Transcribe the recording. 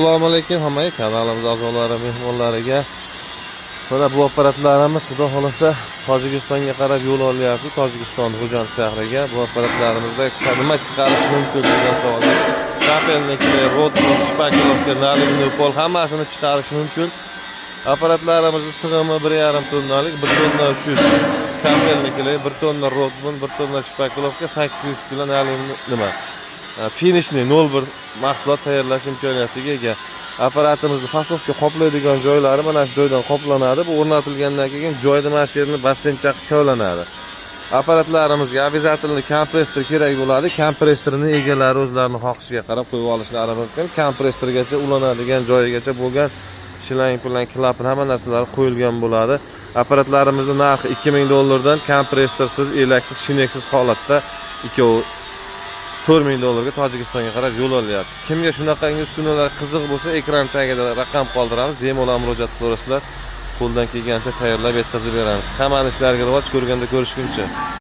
Assalomu alaykum hammaga, kanalimiz a'zolari, mehmonlariga. Mana bu apparatlarimiz, xudo xohlasa, Tojikistonga qarab yo'l olyapti, Tojikiston Xo'jand shahriga. Bu apparatlarimizda nima chiqarish mumkin degan savolga, кафельный клей, ротбund, шпаклёвка, наливной pol, hammasini chiqarish mumkin. Apparatlarimizni sig'imi 1,5 tonnalik, 1 tonna 300 кафельный клей, 1 tonna ротбund, 1 tonna шпаклёвка, 800 kilo наливной nima финишный 0,1 mahsulot tayyorlash imkoniyatiga ega. Apparatimizni фасовка qoplaydigan joylari mana shu joydan qoplanadi. Bu o'rnatilgandan keyin joyda mana shu yerni basseyncha qilib kavlanadi. Apparatlarimizga обязательно kompressor kerak bo'ladi. Kompressorni egalari o'zlarini xohishiga qarab qo'yib olishlari mumkin. Kompressorgacha ulanadigan joyigacha bo'lgan shlang bilan klapan, hamma narsalar qo'yilgan bo'ladi. Apparatlarimizni narxi 2000 dollardan, kompressorsiz, elaksiz, shneksiz holatda ikkovi 4000 dollarga Tojikistonga qarab yo'l olyapti. Kimga shunaqangi uskunalar qiziq bo'lsa, ekran tagida raqam qoldiramiz, bemalol murojaat qilaverasizlar. Qo'ldan kelgancha tayyorlab yetkazib beramiz. Hammani ishlariga rivoj, ko'rganda ko'rishguncha.